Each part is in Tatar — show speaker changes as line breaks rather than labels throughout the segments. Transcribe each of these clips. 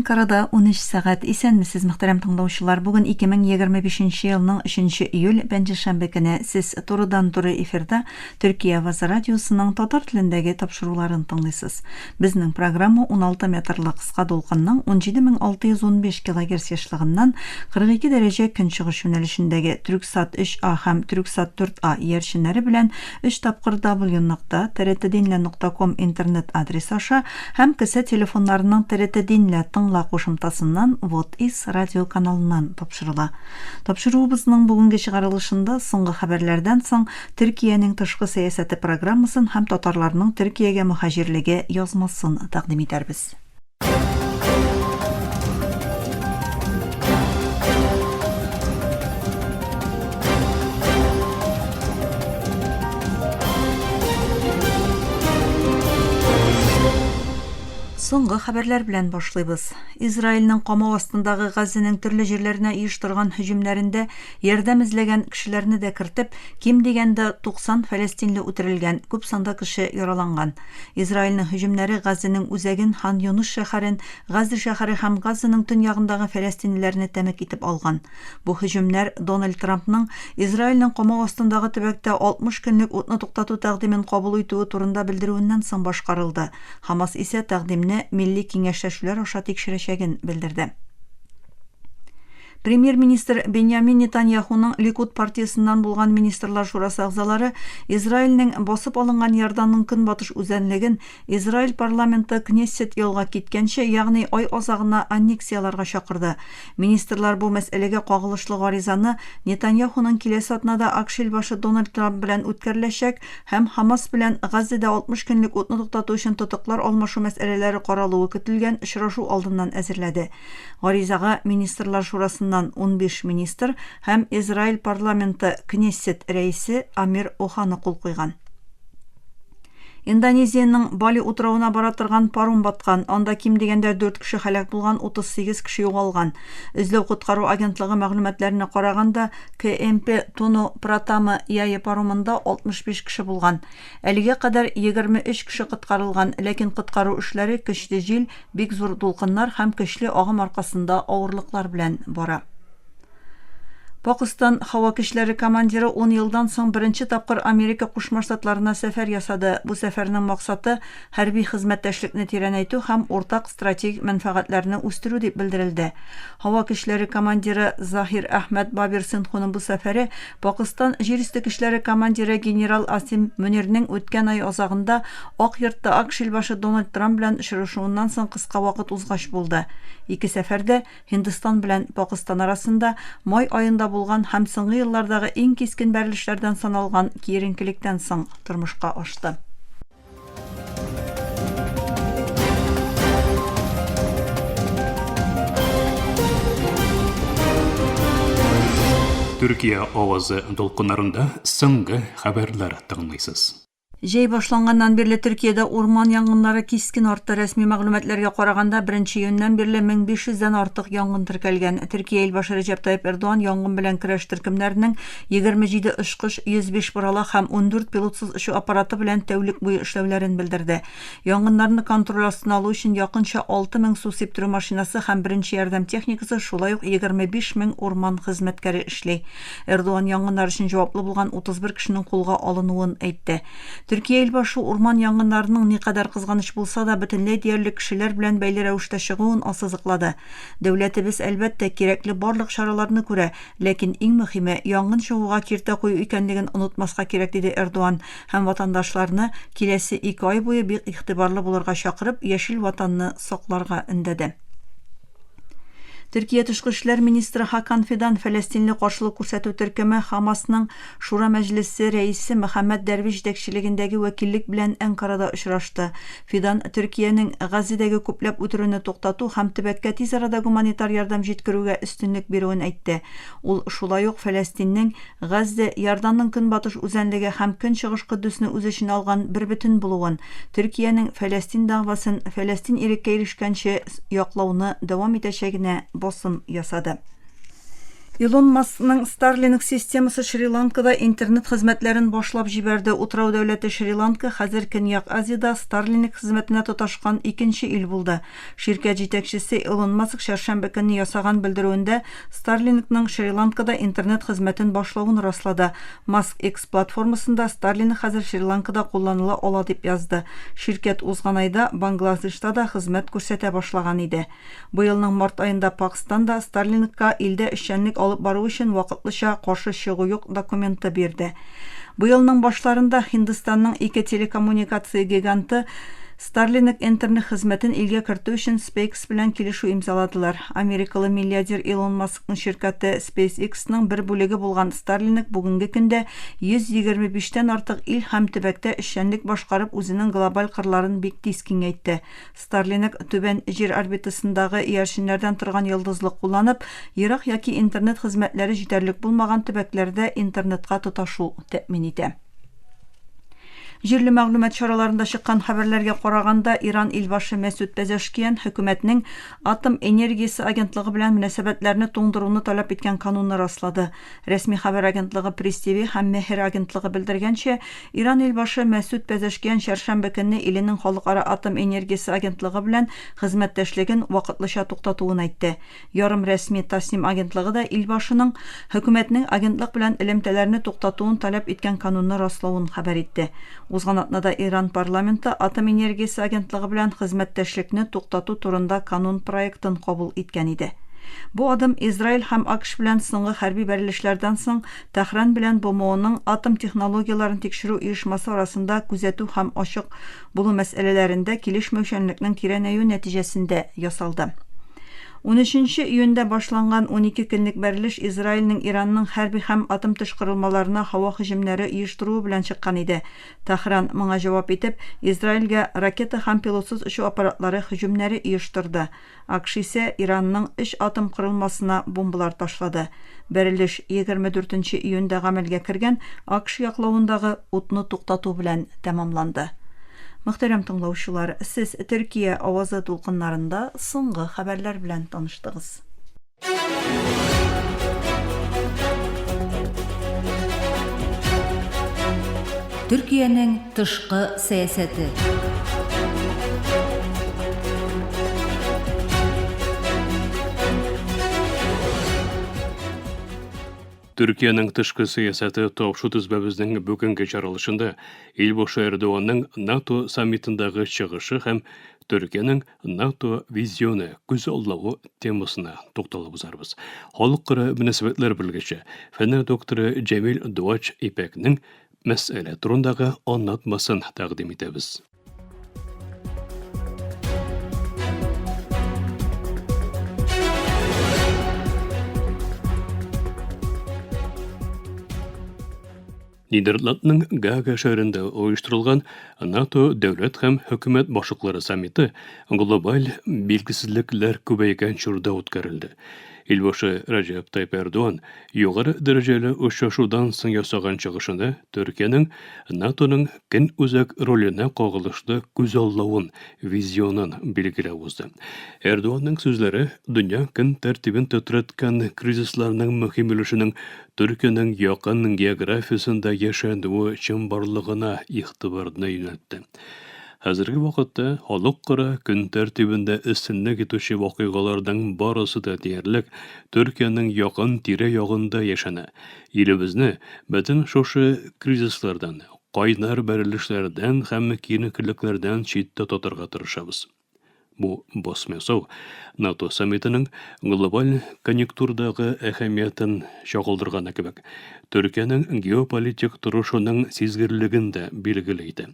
Әнкарада 13 сәгать. Исәнмесез, мөхтәрәм тыңлаучылар. Бүген 2025 елның 3 июль, пәнҗешәмбе көне. Сез турыдан-туры эфирда Төркия Авазы радиосының татар телендәге тапшыруларын тыңлыйсыз. Безнең программа 16 метрлы кыска дулкынның 17615 килогерц ешлыгыннан 42 дәрәҗә көнчыгыш юнәлешендәге Түрксат 3А һәм Түрксат 4А иярченнәре белән өч тапкыр W нокта trtdinle нокта ком интернет адресы аша һәм кесә телефоннарының TRT Dinle тыңла кушымтасыннан Вот Is радио каналыннан тапшырыла. Тапшыруыбызның бүгенге чыгарылышында соңгы хәбәрләрдән соң Төркиянең тышкы сәясәте программасын һәм татарларның Төркиягә мөһаҗирлеге язмасын тәкъдим итәрбез. Соңгы хәбәрләр белән башлыйбыз. Израильнең камау астындагы Газзәнең төрле җирләренә оештырган һөҗүмнәрендә ярдәм эзләгән кешеләрне дә кертеп, ким дигәндә 90 фәләстинле үтерелгән, күп санда кеше яраланган. Израильнең һөҗүмнәре Газзәнең үзәген, Хан-Юныс шәһәрен, Газзә шәһәре һәм Газзаның төньягындагы фәләстинлеләрне тәмек итеп алган. Бу һөҗүмнәр Дональд Трампның Израильнең камау астындагы төбәктә 60 көнлек утны туктату тәкъдимен кабул итүе турында белдерүеннән соң башкарылды. Хамас исә тәкъдимне милли киңәшләшүләр аша тикшерәчәген белдерде. Премьер-министр Беньямин Нетаньяхуның Ликуд партиясеннән булган министрлар шурасы әгъзалары Израильнең басып алынган Иорданның көнбатыш үзәнлеген Израиль парламенты Кнессет ялга киткәнче, ягъни ай азагына аннексияләргә чакырды. Министрлар бу мәсьәләгә кагылышлы гаризаны Нетаньяхуның киләсе атнада АКШ илбашы Дональд Трамп белән үткәреләчәк һәм Хамас белән Газзәдә 60 көнлек утны туктату өчен тотыклар алмашу мәсьәләләре каралуы көтелгән очрашу алдыннан әзерләде. Гаризага Министрлар шурасыннан 15 министр һәм Израиль парламенты Кнессет рәисе Амир Охана кул куйган. Индонезиянең Бали утравына бара торган паром баткан, анда ким дигәндә дүрт кеше һәлак булган, 38 кеше югалган. Эзләү-коткару агентлыгы мәгълүматларына караганда, КМП Туно Пратама Яя паромында 65 кеше булган. Әлегә кадәр 23 кеше коткарылган, ләкин коткару эшләре көчле җил, бик зур дулкыннар һәм көчле агым аркасында авырлыклар белән бара. Пакыстан һава көчләре командиры ун елдан соң беренче тапкыр Америка Кушма Штатларына сәфәр ясады. Бу сәфәрнең максаты, хәрби хезмәттәшлекне тирәнәйтү һәм уртак стратегик мәнфәгатьләрне үстерү дип белдерелде. Һава көчләре командиры Заһир Әхмәд Бабир Синдхуның бу сәфәре Пакыстан җир өсте көчләре командиры генерал Асим Мөнирнең үткән ай азагында Ак Йортта АКШ илбашы Дональд Трамп белән очрашуыннан соң кыска вакыт узгач булды. Ике сәфәр дә Һиндстан белән Пакыстан арасында май аенда булган һәм соңгы еллардагы иң кискен бәрелешләрдән саналган киеренкелектән соң тормышка ашты.
Төркия авазы дулкыннарында соңгы хәбәрләр тыңлыйсыз.
Җәй башланганнан бирле Төркиядә урман янгыннары кискен артты. Рәсми мәгълүматларга караганда, беренче июньнән бирле 1500 дән артык янгын теркәлгән. Төркия илбашы Рәҗәп Тайип Эрдоган янгын белән көрәш төркемнәренең 27 очкыч, 105 боралак һәм 14 пилотсыз очу аппараты белән тәүлек буе эшләүләрен белдерде. Янгыннарны контроль астына алу өчен якынча 6000 су сиптерү машинасы һәм беренче ярдәм техникасы, шулай ук 25 мең урман хезмәткәре эшли. Эрдоган янгыннар өчен җаваплы булган 31 кешенең кулга алынуын әйтте. Төркия илбашы урман янгыннарының никадәр кызганыч булса да, бөтенләй диярлек кешеләр белән бәйле рәвештә чыгуын ассызыклады. Дәүләтебез, әлбәттә, кирәкле барлык чараларны күрә, ләкин иң мөһиме, янгын чыгуга киртә кую икәнлеген онытмаска кирәк, диде Эрдоган һәм ватандашларны киләсе ике ай буе бик игътибарлы булырга чакырып, яшел ватанны сакларга өндәде. Төркия тышкы эшләр министры Хакан Фидан фәләстинле каршылык күрсәтү төркеме Хамасның Шура мәҗлесе рәисе Мөхәммәд Дәрвиш җитәкчелегендәге вәкиллек белән Әнкарада очрашты. Фидан Төркиянең Газзәдәге күпләп үтерүне туктату һәм төбәккә тиз арада гуманитар ярдәм җиткерүгә өстенлек бирүен әйтте. Ул шулай ук Фәләстиннең Газзә, Иорданның көнбатыш үзәнлеге һәм Көнчыгыш Котдүсне үз эченә алган бербөтен булуын, Төркиянең Фәләстин дәгъвасын Фәләстин иреккә ирешкәнче яклауны дәвам итәчәгенә басым ясады. Илон Маскның Starlink системасы Шри-Ланкада интернет хезмәтләрен башлап җибәрде. Утрау дәүләте Шри-Ланка хәзер Көньяк Азиядә Starlink хезмәтенә тоташкан икенче ил булды. Ширкәт җитәкчесе Илон Маск чәршәмбе көнне ясаган белдерүендә Starlink-ның Шри-Ланкада интернет хезмәтен башлавын раслады. Маск X платформасында Starlink хәзер Шри-Ланкада кулланыла ала дип язды. Ширкәт узган айда Бангладешта да хезмәт күрсәтә башлаган иде. Быелның март аенда Пакстан да Старлинкка илдә эшчәнлек алып бару өчен вакытлыча каршы чыгу юк документы бирде. Быелның башларында Һиндстанның ике телекоммуникация гиганты Starlink интернет хезмәтен илгә кертү өчен SpaceX белән килешү имзаладылар. Америкалы миллиардер Илон Маскның ширкәте SpaceX-ның бер бүлеге булган Starlink бүгенге көндә 125 тән артык ил һәм төбәктә эшчәнлек башкарып үзенең глобаль кырларын бик тиз киңәйтте. Starlink түбән Җир орбитасындагы иярченнәрдән торган йолдызлык кулланып, ерак яки интернет хезмәтләре җитәрлек булмаган төбәкләрдә интернетка тоташу тәэмин итә. Җирле мәгълүмат чараларында чыккан хәбәрләргә караганда, Иран илбашы Мәсүд Пәзәшкиян хөкүмәтнең Атом энергиясе агентлыгы белән мөнәсәбәтләрне туңдыруны таләп иткән канунны раслады. Рәсми хәбәр агентлыгы Пресс TV һәм Меһр агентлыгы белдергәнчә, Иран илбашы Мәсүд Пәзәшкиян чәршәмбе көнне иленең Халыкара атом энергиясе агентлыгы белән хезмәттәшлеген вакытлыча туктатуын әйтте. Ярымрәсми Тасним агентлыгы да илбашының хөкүмәтнең агентлык белән элемтәләрне туктатуын таләп иткән канунны раславын хәбәр итте. Узган атнада Иран парламенты атом энергиясе агентлыгы белән хезмәттәшлекне туктату турында канун проектын кабул иткән иде. Бу адым Израиль һәм АКШ белән соңгы хәрби бәрелешләрдән соң Тәһран белән БМОның атом технологияләрен тикшерү оешмасы арасында күзәтү һәм ачык булу мәсьәләләрендә килешмәүчәнлекнең тирәнәюе нәтиҗәсендә ясалды. Унөченче июньдә башланган 12 көнлек бәрелеш Израильнең Иранның хәрби һәм атом-төш корылмаларына һава һөҗүмнәре оештыруы белән чыккан иде. Тәһран, моңа җавап итеп, Израильгә ракета һәм пилотсыз очу аппаратлары һөҗүмнәре оештырды. АКШ исә Иранның өч атом корылмасына бомбалар ташлады. Бәрелеш 24 нче июньдә гамәлгә кергән АКШ яклавындагы утны туктату белән тәмамланды. Мөхтәрәм тыңлаучылар, сез Төркия авазы дулкыннарында соңгы хәбәрләр белән таныштыгыз.
Төркиянең тышкы сәясәте.
Төркиянең тышкы сәясәте тапшу төзбәбезнең бүгенге чаралышында Илбашы Эрдоганның НАТО саммитындагы чыгышы һәм Төркиянең НАТО визионы күзаллавы темасына тукталып узарбыз. Халыкара мөнәсәбәтләр белгече, фәннәр докторы Җәмил Дуач Ипәкнең мәсьәлә турындагы аңлатмасын тәкъдим итәбез. Нидерландның Гаага шәһәрендә оештырылган НАТО дәүләт һәм хөкүмәт башлыклары саммиты глобаль билгесезлекләр күбәйгән чорда үткәрелде. Илбашы Рәҗәп Тайп Эрдоган югары дәрәҗәле очрашудан соң ясаган чыгышында Төркиянең НАТОның көн үзәк роленә кагылышлы күзаллавын, визионын билгеләп узды. Эрдоганның сүзләре дөнья көн тәртибен тетрәткән кризисларның мөһим өлешенең Төркиянең якын географиясендә яшәнүе чынбарлыгына игътибарны юнәлтте. Хәзерге вакытта халыкара көн тәртибендә өстенлек итүче вакыйгаларның барысы да диярлек Төркиянең якын тирә-ягында яшәнә. Илебезне бөтен шушы кризислардан, кайнар бәрелешләрдән һәм киеренкелекләрдән читтә тотарга тырышабыз. Бу басма ясау НАТО саммитының глобаль конъюнктурдагы әһәмиятен чагылдырганы кебек, Төркиянең геополитик торышының сизгерлеген дә билгеле итә.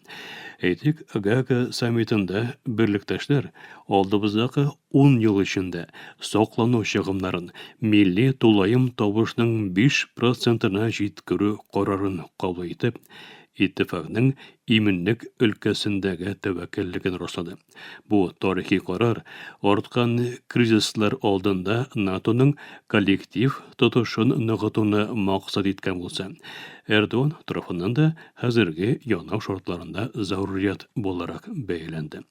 Әйтик, Гаага саммитында берлектәшләр алдыбыздагы 10 ел эчендә саклану чыгымнарын милли тулаем табышның 5 процентына җиткерү карарын кабул итеп, Иттифакның иминлек өлкәсендәге тәвәккәллеген раслады. Бу тарихи карар арткан кризислар алдында НАТОның коллектив тотышын ныгытуны максат иткән булса, Эрдоган тарафыннан да хәзерге янау шартларында зарурият буларак бәяләнде.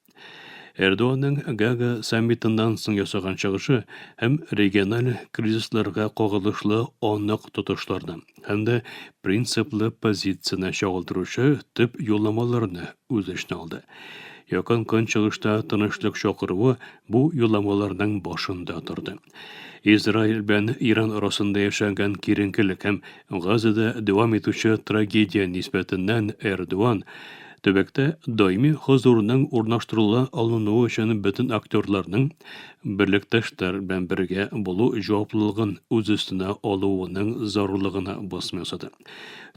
Эрдоганның Гага саммитыннан соң ясаган чыгышы һәм региональ кризисларга кагылышлы анык тотышларны, һәм дә принциплы позицияне чагылдыручы төп юлламаларны үз эченә алды. Якын Көнчыгышта тынычлык чакыруы бу юлламаларның башында торды. Израиль белән Иран арасында яшәгән киеренкелек һәм Газада дәвам итүче трагедия нисбәтеннән Эрдоган төбәктә даими хозурның урнаштырыла алынуы өчен бөтен актерларның берлектәшләр белән бергә булу җаваплылыгын үз өстенә алуының зарурлыгына басым ясады.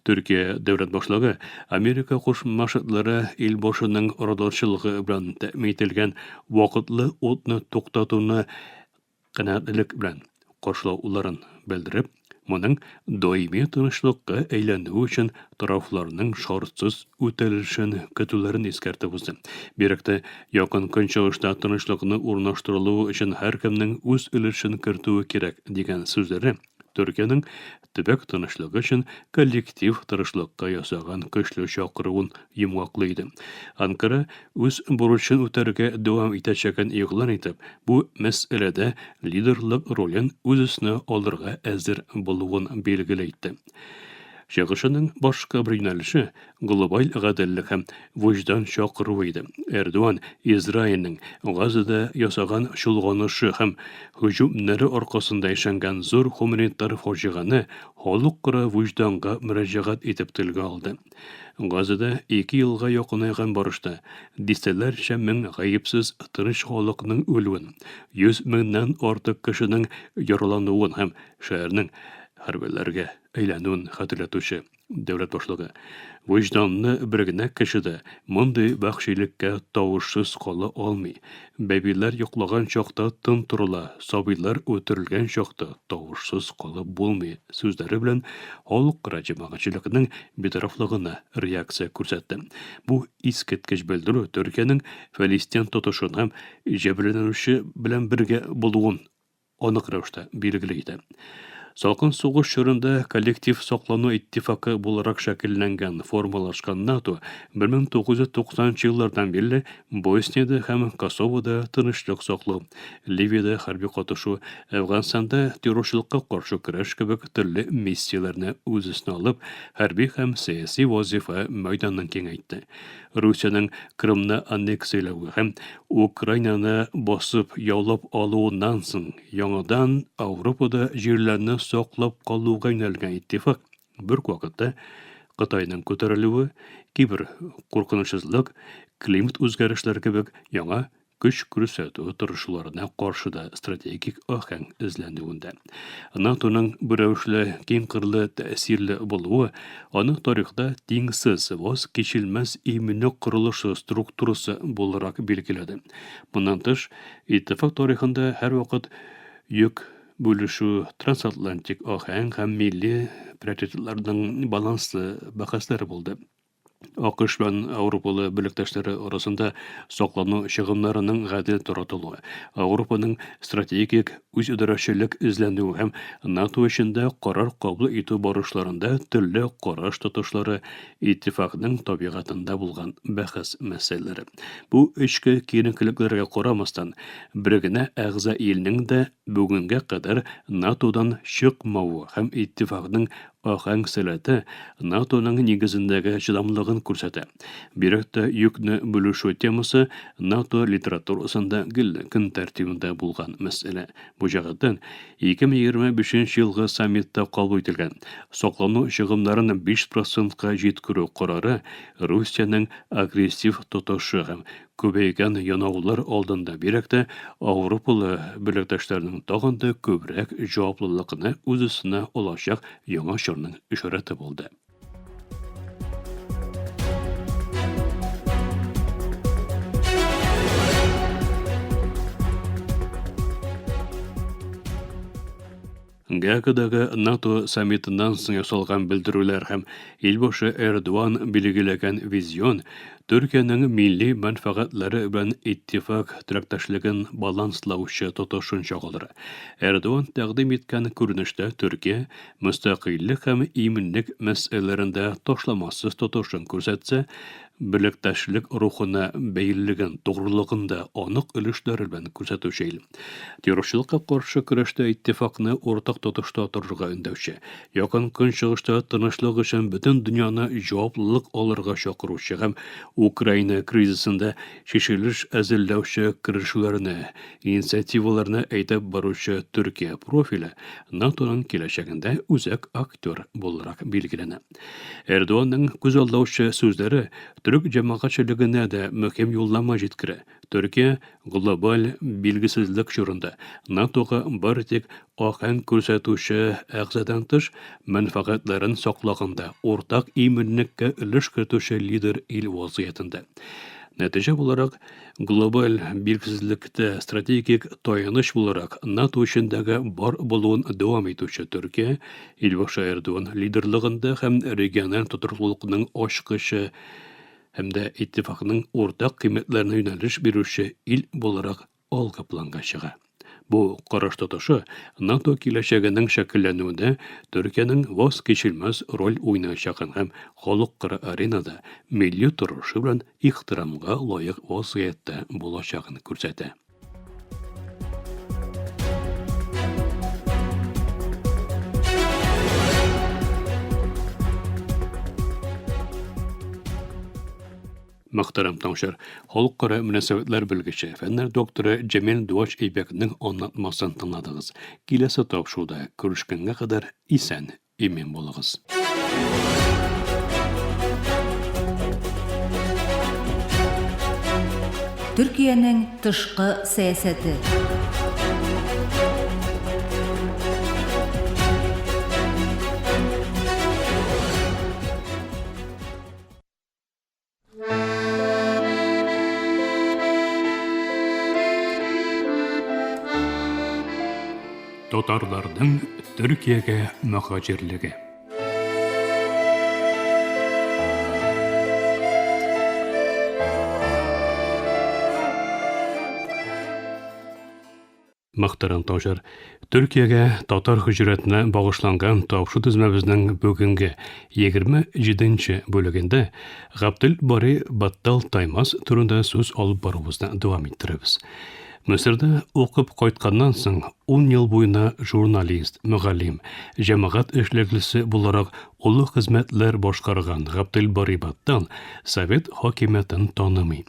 Төркия дәүләт башлыгы Америка Кушма Штатлары илбашының арадашчылыгы белән тәэмин ителгән вакытлы утны туктатуны канәгатьлелек белән каршылауларын белдереп, моның даими тынычлыкка әйләнүе өчен тарафларның шартсыз үтәлешен көтүләрен искәртеп узды. Бигрәк тә Якын Көнчыгышта тынычлыкны урнаштырылуы өчен һәркемнең үз өлешен кертүе кирәк, дигән сүзләре Төркиянең төбәк тынычлыгы өчен коллектив тырышлыкка ясаган көчле чакыруын йомгаклый иде. Анкара үз бурычын үтәргә дәвам итәчәген игълан итеп, бу мәсьәләдә лидерлык ролен үз өстенә алырга әзер булуын билгеле итте. Чыгышының башка бер юнәлеше глобаль гаделлек һәм вөҗдан чакыруы иде. Эрдоган Израильнең Газада ясаган чолганышы һәм һөҗүмнәре аркасында яшәнгән зур һуманитар фаҗигане халыкара вөҗданга мөрәҗәгать итеп телгә алды. Газада ике елга якынайган барышта дистәләрчә мең гаепсез тыныч халыкның үлүен, 100 меңнән артык кешенең яралануын һәм шәһәрнең хәрбиләргә әйләнүен хәтерләтүче дәүләт башлыгы, вөҗданлы бер генә кеше дә мондый вәхшилеккә тавышсыз кала алмый. Бәбиләр йоклаган чакта тын торыла, сабыйлар үтерелгән чакта тавышсыз калып булмый сүзләре белән халыкара җәмәгатьчелекнең битарафлыгына реакция күрсәтте. Бу искиткеч белдерү Төркиянең Фәлистин тотышын һәм җәберләнүче белән бергә булуын анык рәвештә билгеле итә. Салкын сугыш чорында коллектив саклану иттифакы буларак шәкелләнгән, формалашкан НАТО 1990 еллардан бирле Босниядә һәм Косовода тынычлык саклау, Ливиядә хәрби катышу, Әфганстанда террорчылыкка каршы көрәш кебек төрле миссияләрне үз өстенә алып, хәрби һәм сәяси вазифа мәйданын киңәйтте. Русиянең Крымны аннексияләве һәм Украинаны басып яулап алуыннан соң яңадан Ауропада җирләрне саклап калуга юнәлгән иттифак бер үк вакытта Кытайның күтәрелүе, кибер куркынычсызлык, климат үзгәрешләре кебек яңа көч күрсәтү тырышуларына каршы да стратегик аһәң эзләнүендә. НАТОның бу рәвешле киңкырлы тәэсирле булуы аны тарихта тиңсез, ваз кичелмәс иминлек корылышы структурасы буларак билгеләде. Моннан тыш, иттифак тарихында һәрвакыт йөк бүлешү, трансатлантик аһәң һәм милли приоритетларның баланслы бәхәсләре булды. АКШ белән Ауропалы бүлектәшләре арасында саклану чыгымнарының гадел таратылуы, Ауропаның стратегик үзидарәчелек эзләнүе һәм НАТО эчендә карар кабул итү барышларында төрле караш тотышлары иттифакның табигатында булган бәхәс мәсьәләләре. Бу эчке киеренкелекләргә карамастан, бер генә әгъза илнең дә бүгенгә кадәр НАТОдан чыкмавы һәм иттифакның Аһәң сәләте НАТОның нигезендәге чыдамлыгын күрсәтә. Бигрәк тә йөкне бүлешү темасы НАТО литературасында гел көн тәртибендә булган мәсьәлә. Бу җәһәттән 2025 елгы саммитта кабул ителгән саклану чыгымнарын 5 процентка җиткерү карары Русиянең агрессив тотышы һәм Күбәйгән янаулар алдында бигрәк тә ауропалы бүлектәшләрнең тагын да күбрәк җаваплылыкны үз өстенә алачак яңа чорның ишарәте булды. Гаагадагы НАТО саммитыннан соң ясалган белдерүләр һәм илбашы Эрдоган билгеләгән визион Төркиянең милли мәнфәгатьләре белән иттифак теләктәшлеген баланслаучы тотышын чагылдыра. Эрдоган тәкъдим иткән күренештә Төркия мөстәкыйльлек һәм иминлек мәсьәләләрендә ташламасыз тотышын күрсәтсә, берлектәшлек рухына бәйлелеген, тугрылыгын да анык өлешләре белән күрсәтүче ил. Террорчылыкка каршы көрәштә иттифакны уртак тотышта торырга өндәүче, Якын Көнчыгышта тынычлык өчен бөтен дөньяны җаваплылык алырга чакыручы һәм Украина кризисында чишелеш әзерләүче керешүләрне, инициативаларны әйдәп баручы Төркия профиле НАТОның киләчәгендә үзәк актер буларак билгеләнә. Эрдоганның күзаллаучы сүзләре төрек җәмәгатьчелегенә дә мөһим юллама җиткерә. Төркия глобаль билгесезлек чорында НАТОга бары тик аһәң күрсәтүче әгъзадан тыш, мәнфәгатьләрен саклаганда уртак иминлеккә өлеш кертүче лидер ил вазгыятендә. Нәтиҗә буларак, глобаль билгесезлектә стратегик таяныч буларак НАТО эчендәге бар булуын дәвам итүче Төркия, Илбашы Эрдоган лидерлыгында һәм региональ тотрыклылыкның ачкычы һәм дә иттифакның уртак кыйммәтләренә юнәлеш бирүче ил буларак алгы планга чыга. Бу караш тотышы НАТО киләчәгенең шәкелләнүендә Төркиянең ваз кичелмәс роль уйнаячагын һәм халыкара аренада милли торышы белән ихтирамга лаек вазгыятьтә булачагын күрсәтә. Мөхтәрәм тыңлаучылар, халыкара мөнәсәбәтләр белгече, фәннәр докторы Җәмил Дуач Эйбәкнең аңлатмасын тыңладыгыз. Киләсе тапшыруда күрешкәнгә кадәр исән Имин булыгыз.
Төркиянең тышкы сәясәте.
Татарларның Төркиягә мөһаҗирлеге. Мөхтәрәм тыңлаучылар, Төркиягә татар һөҗрәтенә багышланган тапшу төзмәбезнең бүгенге 27 нче бүлегендә Габдел Бари Баттал Таймас турында сүз алып баруыбызны дәвам иттерәбез. Мисырда укып кайтканнан соң ун ел буена журналист, мөгаллим, җәмәгать эшлеклесе буларак олы хезмәтләр башкарган Габделбари Баттал совет хакимиятен танымый.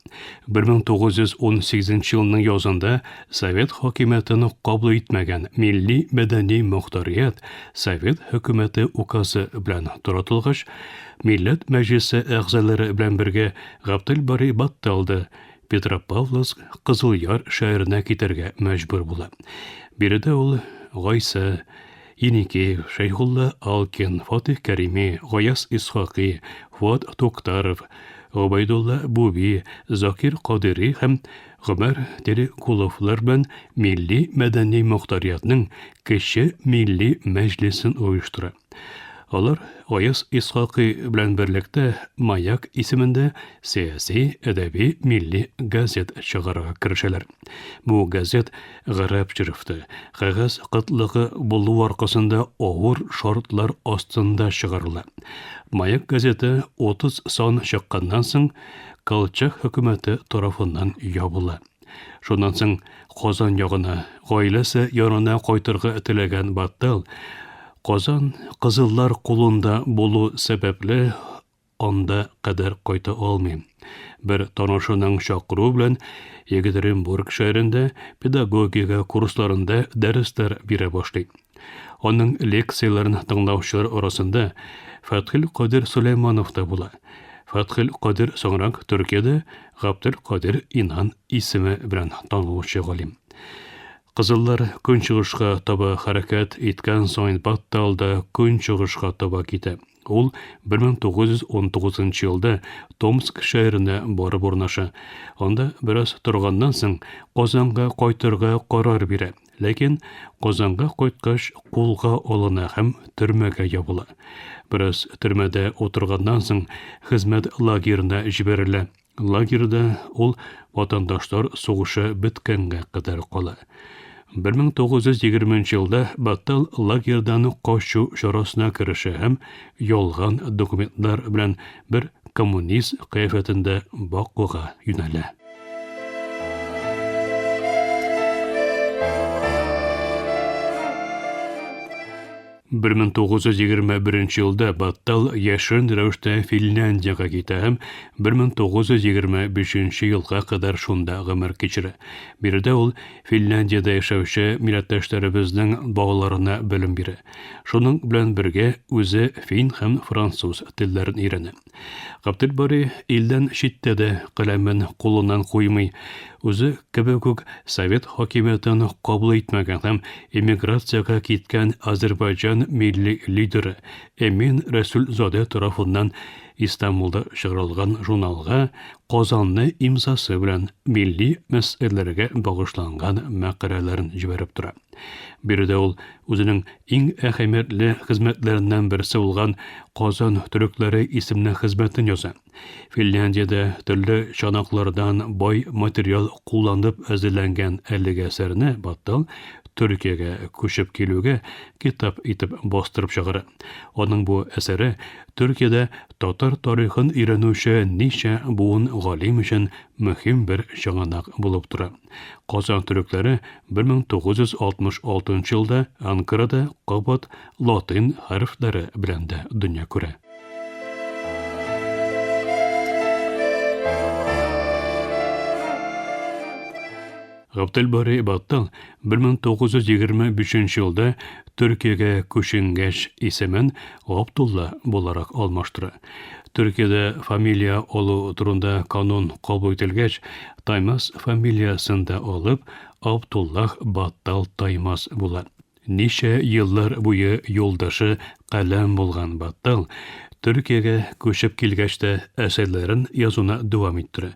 1918 елның язында совет хакимиятен кабул итмәгән милли мәдәни мохтарият совет хөкүмәте указы белән таратылгач, Милләт Мәҗлесе әгъзалары белән бергә Габделбари Баттал да Петропавловск Кызыл Яр шәһәренә китәргә мәҗбүр була. Биредә ул Гайсә, Еникеев, Шәйхулла Алкин, Фатих Кәрими, Гаяз Исхакый, Фуат Туктаров, Гобәйдулла Буби, Закир Кадыйри һәм Гомәр Терекуловлар белән милли-мәдәни мохтариятның Кече милли мәҗлесен оештыра. Алар Гаяз Исхакый белән берлектә Маяк исемендә сәяси, әдәби, милли газет чыгарырга керешәләр. Бу газет гарәп шрифты, кәгазь кытлыгы булу аркасында авыр шартлар астында чыгарыла. Маяк газеты 30 сан чыкканнан соң Колчак хөкүмәте тарафыннан ябыла. Шуннан соң Казан ягына, гаиләсе янына кайтырга теләгән Баттал, Казан кызыллар кулында булу сәбәпле, анда кадәр кайта алмый. Бер танышының чакыруы белән Екатеринбург шәһәрендә педагогика курсларында дәресләр бирә башлый. Аның лекцияләрен тыңлаучылар арасында Фәтхел Кадир Сөләйманов та була. Фәтхел Кадир соңрак Төркиядә Габдел Кадир Инан исеме белән танылучы галим. Кызыллар көнчыгышка таба хәрәкәт иткән саен Баттал да көнчыгышка таба китә. Ул 1919 елда Томск шәһәренә барып урнаша. Анда бераз торганнан соң Казанга кайтырга карар бирә. Ләкин Казанга кайткач кулга алына һәм төрмәгә ябыла. Бераз төрмәдә утырганнан соң хезмәт лагерена җибәрелә. Лагерьда ул ватандашлар сугышы беткәнгә кадәр кала. 1920 елда Баттал лагерьдан качу чарасына керешә һәм ялган документлар белән бер коммунист кыяфәтендә Бакуга юнәлә. 1921 елда Баттал яшерен рәвештә Финляндиягә китә һәм 1925 елга кадәр шунда гомер кичерә. Биредә ул Финляндиядә яшәүче милләттәшләребезнең балаларына белем бирә. Шуның белән бергә үзе фин һәм француз телләрен өйрәнә. Габделбари илдән читтә дә каләмен кулыннан куймый. Үзе кебек үк совет хакимиятен кабул итмәгән һәм эмиграциягә киткән Азербайҗан милли лидеры Эмин Рәсүлзадә тарафыннан Истанбулда чыгарылган журналга Казанны имзасы белән милли мәсьәләләргә багышланган мәкаләләрен җибәреп тора. Биредә ул үзенең иң әһәмиятле хезмәтләреннән берсе булган Казан төрекләре исемле хезмәтен яза. Финляндиядә төрле чанаклардан бай материал кулланып әзерләнгән әлеге әсәрне Баттал Төркиягә күчеп килүгә китап итеп бастырып чыгара. Аның бу әсәре Төркиядә татар тарихын өйрәнүче ничә буын галим өчен мөһим бер чыганак булып тора. Казан төрекләре 1966 елда Анкарада кабат латин хәрефләре белән дә дөнья күрә. Габделбари Баттал 1925 елда Төркиягә күченгәч исемен Габдулла буларак алмаштыра. Төркиядә фамилия алу турында канун кабул ителгәч, Таймас фамилиясен дә алып, Абдуллах Баттал Таймас була. Ничә еллар буе юлдашы каләм булган Баттал Төркиягә күчеп килгәч тә әсәрләрен язуны дәвам иттерә.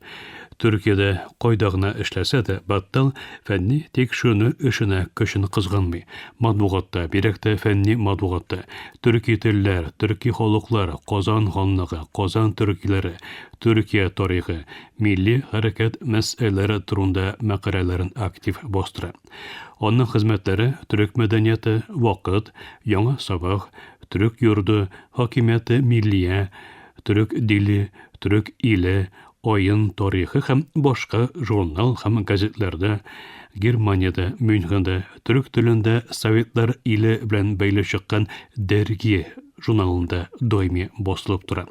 Төркиядә кайда гына эшләсә дә, Баттал фәнни тикшеренү эшенә көчен кызганмый. Матбугатта, бигрәк тә фәнни матбугатта, төрки телләр, төрки халыклар, Казан ханлыгы, Казан төркиләре, Төркия тарихы, милли хәрәкәт мәсьәләләре турында мәкаләләрен актив бастыра. Аның хезмәтләре Төрек мәдәнияте, Вакыт, Яңа сабах, Төрек йорды, Хакимияте миллия, Төрек диле, Төрек иле, Айын тарихы һәм башка журнал һәм газетларда, Германиядә, Мюнхенда төрек телендә Советлар иле белән бәйле чыккан Дәрги журналында даими басылып тора.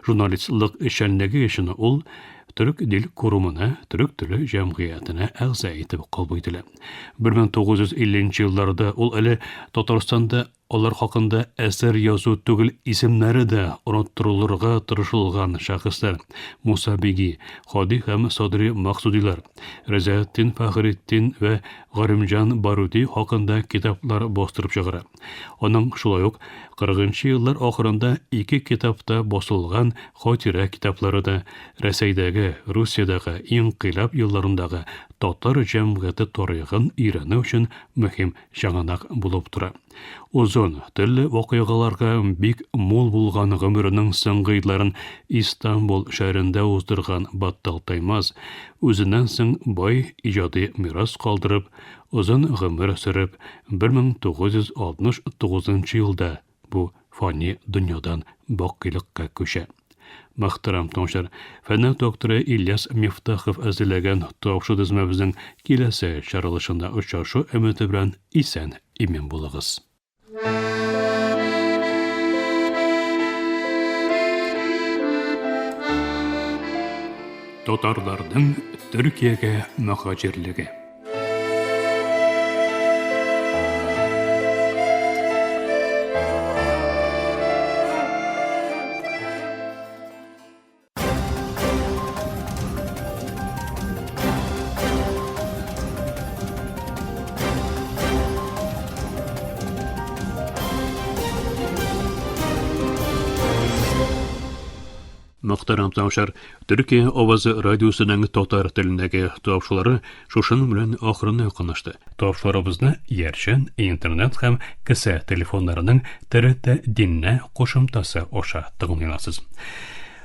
Журналистлык эшчәнлеге өчен ул Төрек дил курумына, Төрек теле җәмгыятенә әгъза итеп кабул ителә. 1950 елларда ул әле Татарстанда Алар хакында әсәр язу түгел, исемнәре дә оныттырылырга тырышылган шәхесләр, Муса Биги, Һади һәм Садри Максудилар, Ризаэтдин Фәхретдин вә Галимҗан Баруди хакында китаплар бастырып чыгара. Аның шулай ук 40 нчы еллар ахырында ике китапта басылган хатирә китаплары да Рәсәйдәге, Русиядәге инкыйлаб елларындагы татар җәмгыяте тарихын өйрәнү өчен мөһим чыганак булып тора. Озын, төрле вакыйгаларга бик мул булган гомеренең соңгы елларын Истанбул шәһәрендә уздырган Баттал Таймаз, үзеннән соң бай иҗади мирас калдырып, озын гомер сөреп, 1969 елда бу фани дөньядан бакыйлыкка күчә. Мөхтәрәм тыңлаучылар, фәннәр докторы Ильяс Мифтахов әзерләгән тапшыру тезмәбезнең киләсе чыгарылышында очрашу өмете белән исән имин булыгыз. Татарларның Төркиягә мөһаҗирлеге. Мөхтәрәм тыңлаучылар, Төркия авазы радиосының татар телендәге тапшырулары шушының белән ахырына якынлашты. Тапшыруларыбызны иярчен, интернет һәм кесә телефоннарының ТРТ Динне кушымтасы аша тыңлый аласыз.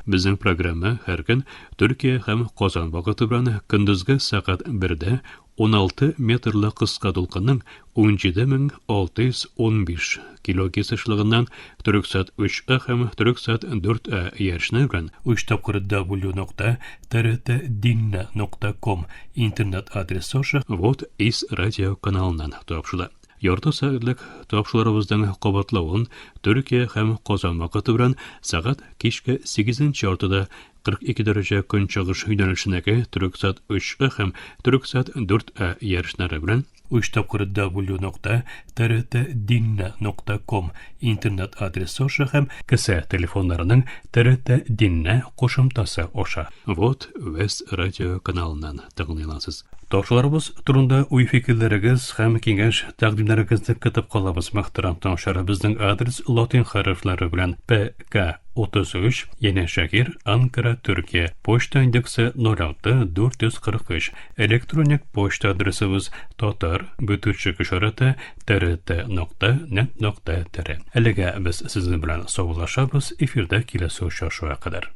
Безнең программа һәр көн Төркия һәм Казан вакыты белән көндезге сәгать 1дә 16 метрлы кыска дулкынның 17615 килогерц ешлыгыннан Төрексат 3А һәм Төрексат 4А иярченнәр белән 3 тапкыр w нокта trtdinne.com интернет адресы аша Вот из радио каналыннан тапшыла. Ярты сәгатьлек тапшыруларыбызның кабатлавын Төркия һәм Казан вакыты белән сәгать кичке 8 яртыда 42 дәрәҗә көнчыгыш юнәлешендәге Төрексат 3А һәм Төрексат 4А иярченнәре белән 3 тапкыр w нокта trtdinne.com интернет адресы аша һәм кесә телефоннарының TRT Dinle кушымтасы аша Вот Вест радио каналыннан тыңлый аласыз. Тапшыруларыбыз турында уй-фикерләрегез һәм киңәш тәкъдимнәрегезне көтеп калабыз, мөхтәрәм тыңлаучылар. Безнең адрес латин хәрефләре белән ПК 33, Янәшәһир, Анкара, Төркия. Почта индексы 06 443. Электроник почта адресыбыз татар бөтүчек ишарәте trt нокта нет нокта tr. Әлегә без сезнең белән саубуллашабыз, эфирдә киләсе очрашуга кадәр.